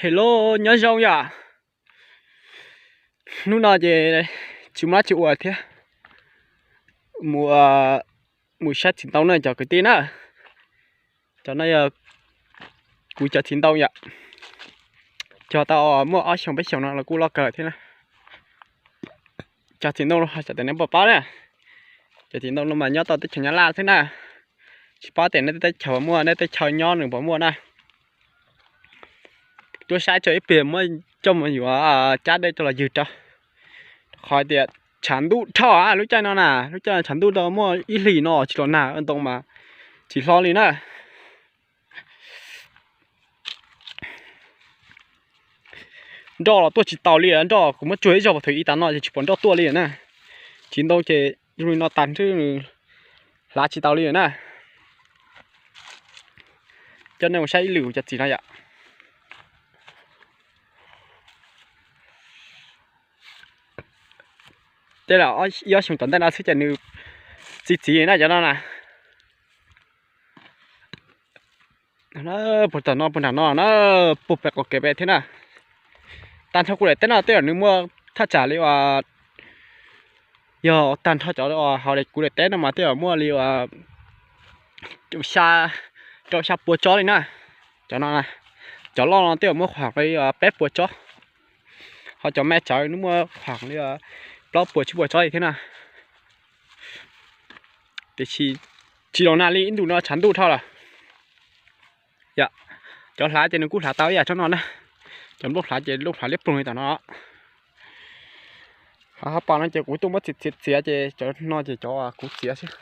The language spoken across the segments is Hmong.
Hello, nyob zoo yom. Hnub no ces tsis muaj dab tsi ua thiab, mus, mus saib txiv ntoo na cov kwv tij na. Cov no yog kuv cov txiv ntoo yom. Cog tau muaj ob xyoos peb xyoos no los kuj loj kawg thiab na. Cov txiv ntoo no xyov tias nej puas paub na, cov txiv ntoo no mas nyob tau teb chaws Nyab Laj xwb na. Tsis paub tias nej teb chaws puas muaj, nej teb chaws nyob nws puas muaj na. Tuaj saib tso ib pliag muab coj mus yuav cab dej coj los ywg rau. Qhov tias tshav ntuj dhau lub caij no na, lub caij tshav ntuj dhau muaj ib hlis no tsis los nag ntoo mas tsis hlob li na. Nroj los tuaj tsis tau li, nroj kuv muab tsuag ib zaug pas thwv ib tas no ces tsis pom nroj tuaj li na. Txiv ntoo ces zoo li no tag nrho, hlav tsis tau li na. Coj nej mus saib ib lwm cov txiv no yom. Tej zaum ib ob xyoo tom ntej no xwb ces nws txi txiv na cov no na. Puag tom no puag nram no na, puag pem qaum kev pem thiab na. Tag nrho kuv daim teb no tej zaum nws muaj thaj tsam li uas, yog tag nrho cov hauv kuv daim teb no mas tej zaum muaj li uas xya, rau xya pua tsob li na. Cov no, cov loj no tej zaum muaj khuam li peb pua tsob, ho cov me tsawv nws muaj khuam li plaub pua tsib pua tsob li thiab na. Tiam sis tsis los nag li, ib ntus no tshav ntuj dhau lawm. Yom, cov hlav ces nws kuj hlav tau ib yam tsob no na. Cov nplooj hlav ces nplooj hlav liab ploog li tom no. Ho pom no ces kuv tuaj muab txiav txiav txiav ces cov no ces cov kuv txiav xwb.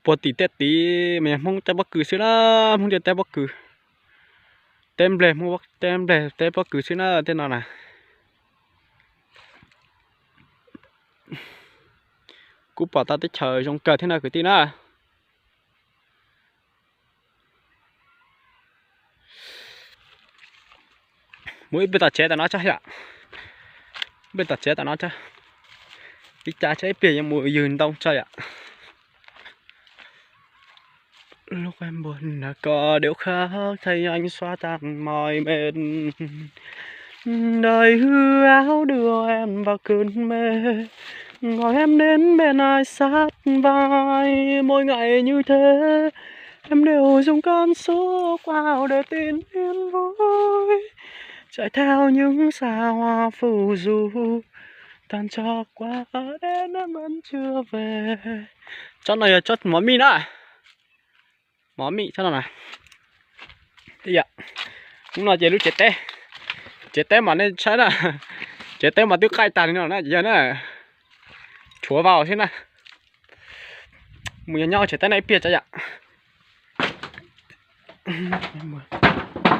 Puag tim tej tid mas yog Hmoob teb pob kws xwb na, Hmoob ntiaj teb pob kws, teb nplej, Hmoob teb nplej teb pob kws xwb na tej no na. Kuj pom tau teb chaws zoo kawg thiab no kwv tij na. Mus ib pliag tom tsev tom no tso yom. Ib pliag tom tsev tom no tso. Ib cas tso ib pliag yuav mus ywg ntoo tso yom. Lúc em buồn là có điều khác thay anh xóa tan mọi mệt. Đời hư ảo đưa em vào cơn mê. Gọi em đến bên ai sát vai. Mỗi ngày như thế, em đều dùng cơn sốt ảo để tìm yên vui. Chạy theo những xa hoa phù du. Tan cho qua đến em vẫn chưa về. Tsob no yog tsob mov mij na. Mov mij tsob no na. Hnub no ces lub tsev teb, tsev teb mas nej saib na, tsev teb mas twb qaij tag li no na ces yog na, tshuav vau xwb na. Mus nyob tsev teb no ib pliag tso yom.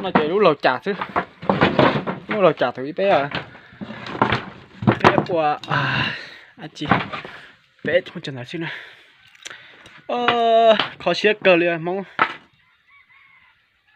No ces lub laug cas xwb, lub laug cas thaum ub peb, peb ua, peb ua ntawd xwb na. Kho siab kawg li Hmoob,